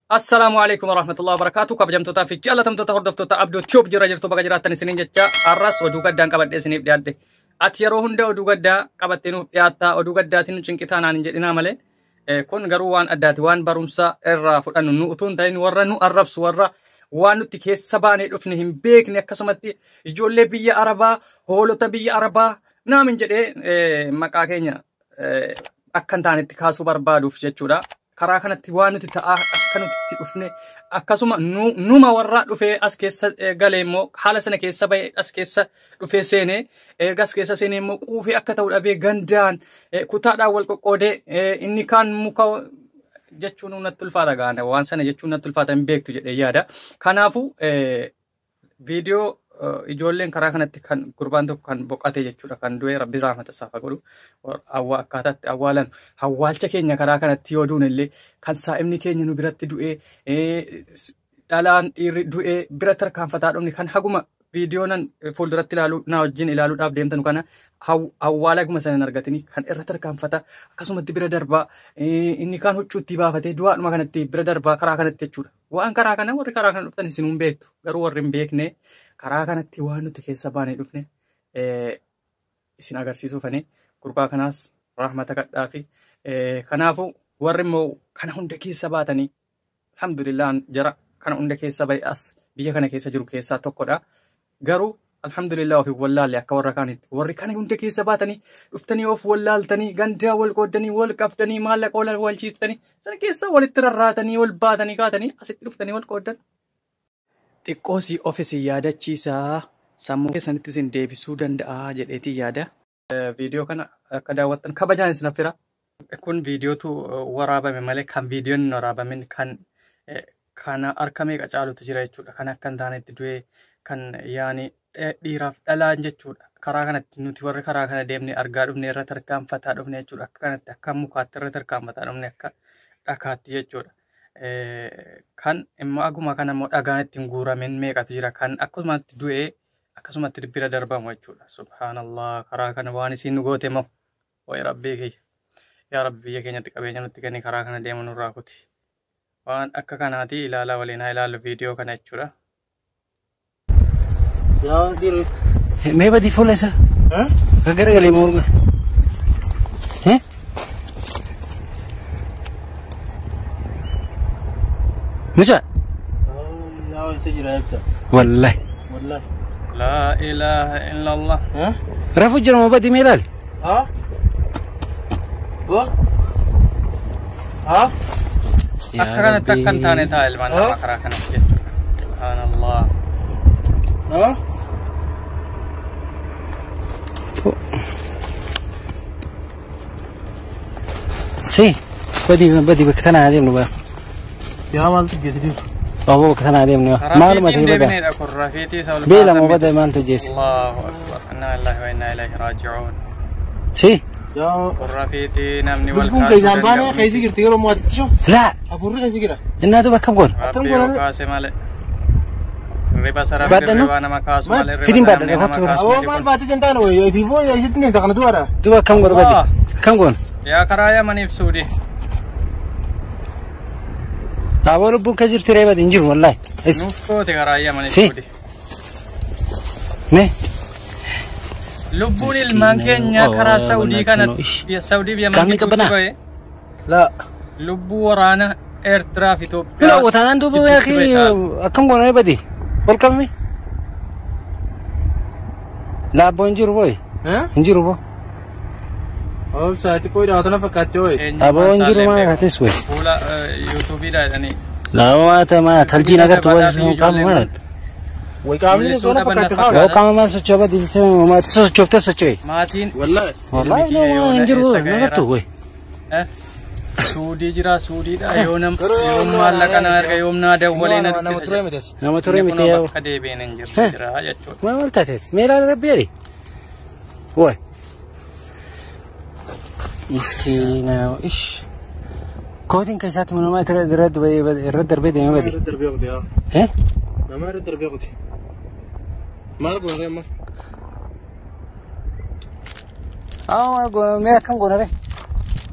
Assalaamu alaikum warahmatullahi wabarakatuh. Kabajamtootaa fi jaallatamtoota hordoftoota Abdoo Tube jira jirtu baga jiraattan isiniin jecha har'as oduu gaddaan qabadhee isiniif dhiyaadhe. Ati yeroo hunda oduu gaddaa qabattee nuuf dhiyaattaa, oduu gaddaatiin nu cinqitaa naan hin jedhinaa malee, kun garuu waan addaati, waan barumsa irraa fudhannu nu utuu hin ta'in warra nu arrabsu, warra waan nutti keessa baanee dhufne hin beekne, akkasumatti ijoollee biyya Arabaa, hoolota biyya Arabaa naamin jedhee maqaa keenya akka hin taanetti kaasuu barbaaduuf jechuudha. Karaa kanatti waan nuti ta'aa akka nuti itti dhufne, akkasuma numa warra dhufee as keessa galee immoo haala sana keessa bahee as keessa dhufee seenee, erga as keessa seenee immoo quufee akka ta'u dhabee gandaan kutaadhaan wal qoqqoodee, inni kaan muka jechuun natti ulfaata gaana, waan sana jechuun natti ulfaata, hin beektu jedhee yaada. Kanaafuu viidiyoo ijoolleen karaa kanatti kan gurbaan tokko kan boqate jechuudha, kan du'e, rabbi rahmata isaaf haa godhu, awwa akkaataatti awwaalan awwaalcha keenya karaa kanatti yoo duune illee, kan saa'imni keenya nu biratti du'e, dhalaan dhiirri du'e bira tarkaanfataa dhumne, kan haguma viidiyoo nan fuulduratti ilaaluu na wajjin ilaaluudhaaf deemtanu kana awwaala haguma sana hin argatini, kan irra tarkaanfata akkasumatti bira darbaa, inni kaan huccuutti baafatee du'aadhuma kanatti bira darbaa karaa kanatti jechuudha. Waan karaa kana warri karaa kana dhuftan isin hin beektu, garuu warri hin beekne karaa kanatti waan nuti keessa baanee dhufne isin agarsiisuufani. Gurbaa kanaas rahmata kadhaa fi kanaafuu warri immoo kana hunda keessa baatanii, alhamdulillah, jara kana hunda keessa bahe as biyya kana keessa jiru keessaa tokkodha. Garuu alhamdulillah of hin wallaalle akka warra kaanitti. Warri kana hunda keessa baatanii dhuftanii of wallaaltanii, gandaa wal qooddanii, wal qabdanii, maallaqa wal walchiiftanii, sana keessa walitti rarraatanii, wal baatanii kaatanii asitti dhuftanii wal qooddan. Xiqqoo si of isin yaadachiisaa, sammuu keessanitti isin deebisuu danda'a jedheetii yaada. Viidiyoo kana akka daawwattan kabajaan isin affeera. Kun viidiyootu waraabame malee kan viidiyoon hin waraabamin kan kana harka meeqa caalutu jira jechuudha. Kan akka hin taanetti du'ee, kan yaani dhiiraaf dhalaan jechuudha. Karaa kanatti nuti warri karaa kana deemne argaa dhufne, irra tarkaanfataa dhufne jechuudha. Akka kanatti akka mukaatti irra tarkaanfataa dhufne, akka dhakaatti jechuudha. Kan immoo aguma kana immoo dhagaan ittiin guuramin meeqatu jira, kan akkusumatti du'ee akkasumatti bira darbamu jechuudha. Subhaanallah, karaa kana waan isiin nu goote moo, wayi rabbii kiyya. Yaa rabbi, biyya keenyatti qabeenya nutti kenni, karaa kana deemu nurraa kuti. Waan akka kanaati ilaalaa, waliin haa ilaallu viidiyoo kana jechuudha. Yaa dhiirri. Mee badii fuula isaa. Akka garagalee morma. Mucaa. Yaa isa jira ibsa. Wallahi. Wallahi. Laa ilaaha illallah. Rafu jira moo badii, mee ilaali. Ha? Bo? Ha? Akka kanatti akka hin taane ta'a ilmaan namaa karaa kanatti jechuudha. Subhaanallah. Ha? Si. Badii badii bakka tanaa adeemnu baa. Yaa maaltu geesse? Baaboo bakka tanaa adeemnu. Maaluma Rafiitiin ta'e badaa. deebineedha kun, rafiitii isa ol Beela kaasan moo miti. badaa maaltu jeesse? Allahu akbar. Inna lillahi wa inna ilaihi raaji'uun. Si. Yaa Kun rafiitii namni wal lubbuun kaasuu keessaan baanee danda'u keessa miti. jirti yeroo mo'atichishu. Laa. Hafuurri keessa jira. Innaa duuba akkam goona? Rabbii yoo kaase malee. Riba sarara Baadhannu? ribaa nama kaasu Maal? malee riba Fidin namni baadhadha, nama kottu. kaasu Aboo miti maal kun. baatee danda'an wayii fiifoo isitti ni kana du'aadha. Duuba akkam goona badii? Allah. Akkam goona? Yaa karaa Yamaniif Suudii. Baaboo lubbuun keessa jirti ree badii, hin jiru wallahi. Is. Nuuf goote karaa Yamaniif Si. Suudii. Mee. Lubbuun ilmaan keenya karaa Saudii kana, Saudii fi Yaman Qaamni gidduutti qabbanaa? ba'e Laa. lubbuu waraana Eertiraa fi Bila Itoophiyaa wataanaan duuba gidduutti ba'e caala. akkam goona ree badii? Ol qabmi? Laabboo hin jiru booyi. Hin jiru boo. Obsa xiqqoo hidhaa fakkaatti ho'i. Eenyummaan Aboo hin jiru isaallee maa beeku. taates wayi. Fuula yuutuubiidha jedhanii. Laa maa taljiin agartu Badaa wal fi qaama ijoolleen maal? Way qaamni Mul'isuu soona dhaban fakkaatti na haa. Yoo qaama maal socho'aa badii, maatii sochooftee socho'e. Maatiin Wallahi. Wallahi ilmi kiyya nama yoona hin jiru eessa na ga'eera? agartu wayi. Suudii jira, Suudiidha, yoo nam Garuu yoom maallaqa na erga, yoom naa dawwalee na Nama dubbisa ture jedha. miti as. Nama ture Inni miti kunoo yaa. bakka deebiin hin jirre jira jechuudha. Maal maal taateet? Mee ilaali rabbi jedhi. Wayi. Miskiina ish. Kootiin keessaatti nama irra darbee deemee Nama badi. irra darbee kuti yaa. Eh? Nama irra darbee kuti. Maal goone amma? Haa, mee akkam goona ree?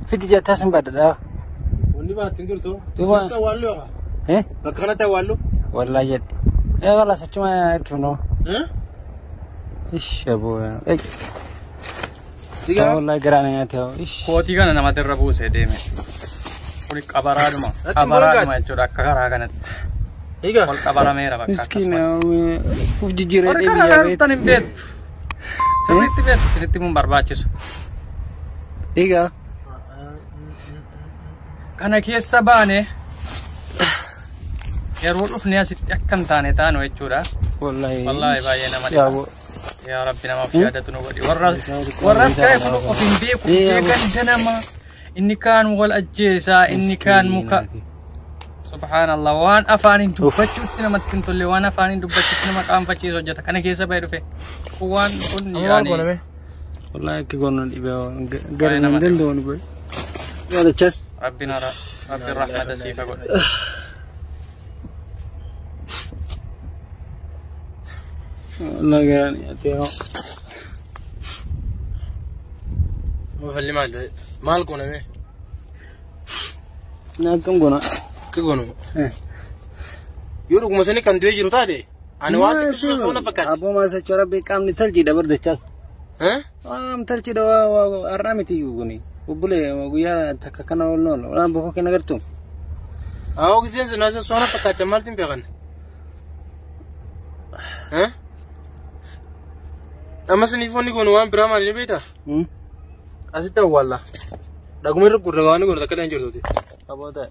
Fidi jettaa sin badda. Wanni baatti hin jirtu. Duuba- Sitta waan looqa. Bakka kanatti awwaallu? Wallaahi jedhe. Ee walaa sachuma hirkifnu. Ish aboo. Wallaahi garaa na nyaate. Ish. Kootii kana namatti irra buusee deeme. Kuni qabaraadhuma. Qabaraadhuma jechuudha akka karaa kanatti. Ol qabarameera bakka Miskiina uf jijjiiree Warri deebi'ee karaa beektu. dhuftan hin beektu. Sirriitti beektu sirriitti mun barbaachisu. Egaa. Kana keessa baane yeroo dhufne asitti akka hin taane taanu jechuudha. Wallaahi. Wallaahi baay'ee nama dhiba. Yaaboo. Yaa Rabbi namaaf yaadatu nu godhi. Warras ka'e kun of hin beeku. Beekan nama. Inni kaan wal ajjeesaa, inni kaan muka. Subhaanallah waan afaaniin dubbachuutti namatti hin tolle, waan afaaniin dubbachuutti nama qaanfachiisu hojjeta. Kana keessa ba'ee dhufe. Kun waan kun yaani. Wallaahi akka goonu dhibee gara hin danda'u nu godhe. Yaadachas. Rabbiin hara Rabbiin rahmata siif haa godhu. Wallaahi garaa na nyaate. Mafalli maal maal goona mee? Na akkam goona? Akka goonu. Yoo dhuguma sani kan du'ee jiru taate ani waan xiqqoo soona fakkaatti. Abboo maal socho'aa rabbi qaamni taljiidha bardachaas. Qaamni taljiidha har'aa miti kuni. Obbolee guyyaa takka kana ol nool. Olaan bokkoo kenna gartuu. Awoo giseen sun soona fakkaatti maaltu hin beekan? Amma saniif wanni goonu waan biraa maali ni beektaa? Asitti awwaalla. Dhaguma irra gurra waan goonu takka dhaan jirtuuti.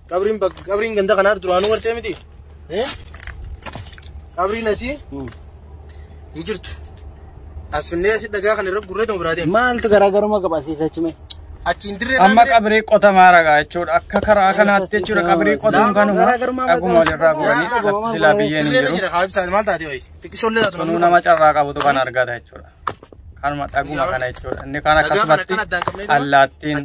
Qabriin qabriin ganda kanaa duraanuu gartee miti. Qabriin asii hin jirtu. As finnee asii dhagaa kana irra gurree ta'u biraa deema. Maaltu garaagarummaa qaba asii fi achime? Achiin dirree Amma qabrii qotamaa ragaa jechuudha. Akka karaa kanaatti jechuudha qabrii qotuun kanuma dhaguma walirraa guranii lafti silaa biyyeen hin Dirree jiru. jira haa maal taate wayi? Xiqqishoollee taatu. Sunuu nama carraa qabutu kan argata jechuudha. Kanuma dhaguma kana jechuudha. Inni kaan akkasumatti allaattiin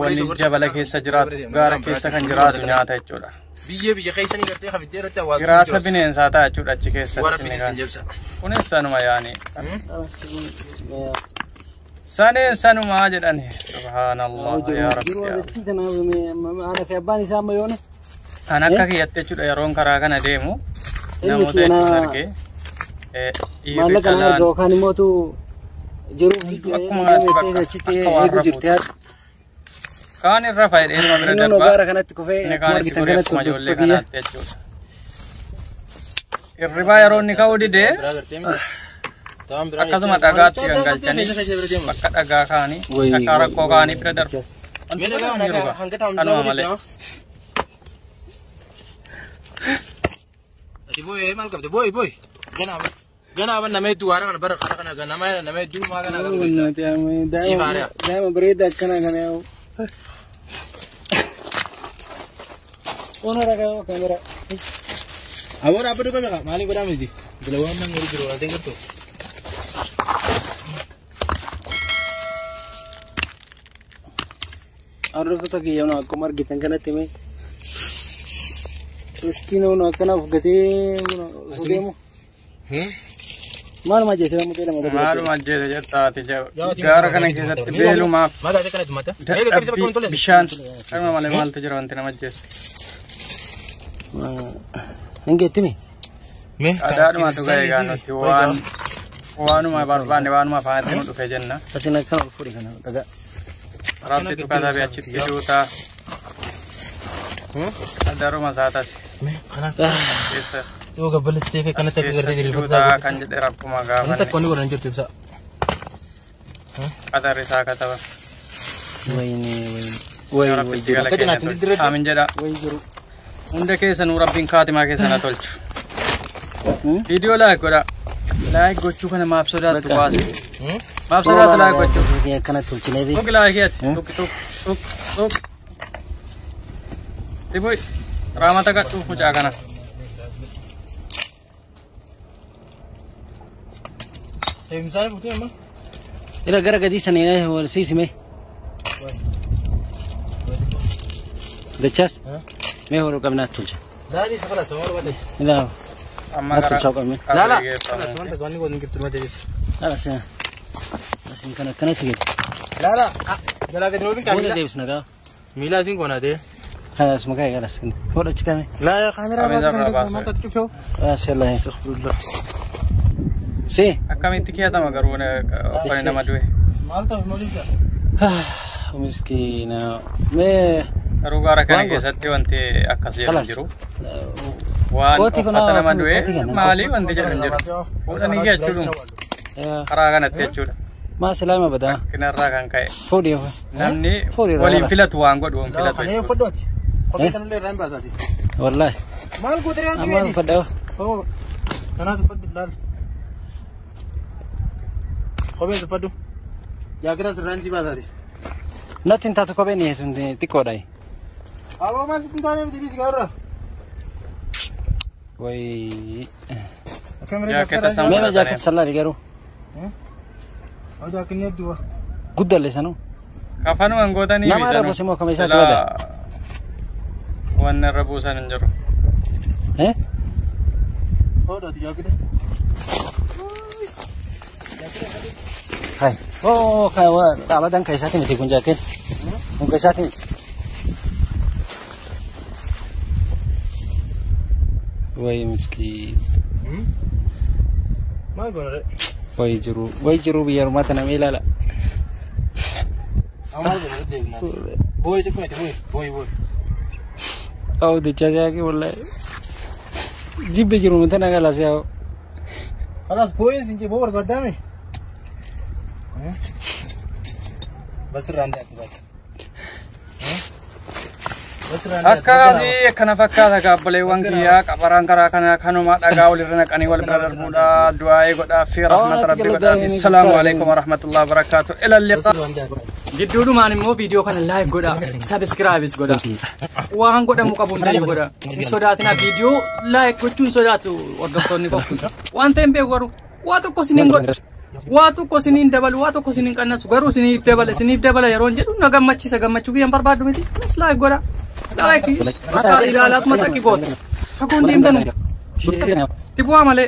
wanni jabala keessa jiraatu gaara keessa kan jiraatu nyaata jechuudha. Biyyee biyya keessanii gartee hafiddee irratti awwaaltu. Jiraata bineensaa ta'a jechuudha achi keessatti. Warra inni bineensi kaan. jebsa. Kunis sanuma yaani. Saneen sanumaa jedhani. Subhaanallah yaa Rabbi yaa Rabbi. Ana fi abbaan isaa amma yoona. Kan akka kiyyatti jechuudha yeroon karaa kana deemu namoota hedduun argee dhiirri Maallaqa na dhalaan arga yookaan immoo jiruuf Akkuma kanatti bakka achitti akka waan eeguu jirti. Kaan irra fayyadee ilma bira Inni darbaa gaara kanatti kufee inni akkuma kaan itti argitan goree kanatti akkuma ijoollee hordoftoota kiyya. kanaatti jechuudha. Hirribaa yeroo inni ka'uu didee akkasuma dhagaatti gangalchanii bakka dhagaa kaanii dhagaa rakkoo kaanii bira darbu. Wanti Mee kun dhagaa hin jiru kana hanga taa'umsaa kanuma malee. Ati booyee maal qabde booyi booyi. Ganaa ganaa ban nama hedduu waara kana bara kana kana nama nama hedduu maa kana qabdu isa. Daa'ima bareeda akkana kana yaa'u. Ona ragaa kaamera. Aboo dhaabbatu qabe maaliin godhaa miti? Bilawaan nan godhu jiru waan ta'e gartuu. Hordoftoota kiyya akkuma argitan kanatti mee. Miskiina akkana of gatee osoo deemu. Maaluma ajjeese mucee lama gadi Maaluma ajjeese jettaati gaara kana keessatti beelumaaf Maal taate kanatti mata? Eega qabisa bakka dadhabbii bishaan kanuma malee maaltu jira wanti nama ajjeesu. Hin geettimi? Dhadhaadhumatu ga'e egaa nuti waan waanuma barbaanne waanuma afaanitti nu dhufe jenna. Asin akkana ol fuudhi kana dhagaa. Rabbitu katabe achitti duutaa. Daruma isaa tasi. Keessa Yoo gabbalistee fi kanatti akka gartee keessatti diriirfatu duutaa kan jedhe rabbuma Wanti gaafanne takka wanni godhan jirtu ibsa. qatarri isaa kataba. Wayne wayne. Yaa Way Rabbi way itti gala Akka keenya janaatti tolchu. dirree- Aamin jedha. way jiru. Hunda keessanuu Rabbiin kaatimaa keessan haa tolchu. Viidiyoo like godha. Like gochuu kana maaf sodaattu Bakka. baase. Maaf sodaattu like gochuu. Akkana tolchinee fi. Tuqi like ati. Tuqi tuqi tuqi tuqi. Dibui raamata gadhuuf mucaa kana. Eebbisaanii fuutee amma? Ila gara gadii sana wal siisime. Dachaas mee horii qabnaa tolcha. Laalii isa kana sama barbaade. Ila Amma Natti gara tolchaa qabne. Laala. qabrii geeffamu. Wanta wanni godhan jirtu mata jechuudha. Laala sina. Asin kana akkanatti gadi. Laala. Jalaa gadi roobin Booda kaamila. deebisna gaa. Miila asiin koonaa ta'e. خلاص ما كاي خلاص فوق كامي لا يا كاميرا كاميرا ما تشوفه. يلا استغفر الله. سي Akkamitti keeyatama garuu uffanni nama du'e. Maal ta'uuf maaliif? مسكينة mee Garuu gaara kana Waan goota. keessatti wanti akkas jedhu hin خلاص jiru. Waan Kooti kun uffata nama kooti du'e kana. maali wanti jedhu hin jiru. Fuudhanii jechuudha karaa kanatti jechuudha. ما سلامة بدا Rakkinarraa kan ka'e. فودي Namni Fuudhi irraa waliin balas. filatu waan godhu hin filatu Kana jechuudha. uffadhu. Kophee kanallee irraa hin baasaati. والله Maal goote reetu أما jedhi? فدوا Oo. Kanaas uffadhu laal. Kophee uffadhu. Jaakira irraa hin si baasaati. نتن تاتو كوبيني تيكو داي Aboo maal sitti hin taane miti biisi gaarra. وي Jaaketa san ميما fudhatanii. جاكيت سلالي قالوا Oo jaakinni hedduu. قد اللي سنو Kafanuma hin gootanii Nama irra ibsanu. buuse moo kama isaatti Silaa wada? Wanni irra buusan hin jiru. ها Oo dhaati jaakita. هاي اوه كا ابدا كيساتي متي كون جاكيت كون كيساتي متي وي مسكين Maal goona ree? وي جرو وي جرو بيار ما تنامي لا لا Maal goona ree deemnaa? Booyi xiqqoo itti booyi booyi booyi. او دچا جاكي والله جيب جرو متنا خلاص يا خلاص booyin sin jee boo barbaaddaame. Bas irraan daaktu baate. Bas irraan daaktu. Akkasii akkana fakkaata gaabboleewwan kiyyaa qabaraan karaa kana kanuma dhagaa walirra naqanii wal bira darbuudha du'aa'ee godhaa fi rahmata rabbii godhaa fi salaamu alaikum warahmatullahi wabarakaatu ila liqa. Gidduudhumaan immoo viidiyoo kana like godhaa subscribeis godhaa waan godhamu qabu hundayyuu godhaa hin sodaatinaa viidiyoo like gochuu hin sodaatu hordoftoonni koo waan ta'e hin beeku garuu waa tokko isiniin godha waa tokko isiniin dabalu waa tokko isiniin qannasu garuu isiniif dabala isiniif dabala yeroo hin jedhu na gammachiisa gammachuu kiyyan barbaaddu miti anis like godhaa like bakka ilaalaatuma takki goota fagoon deemtanu itti bu'aa malee.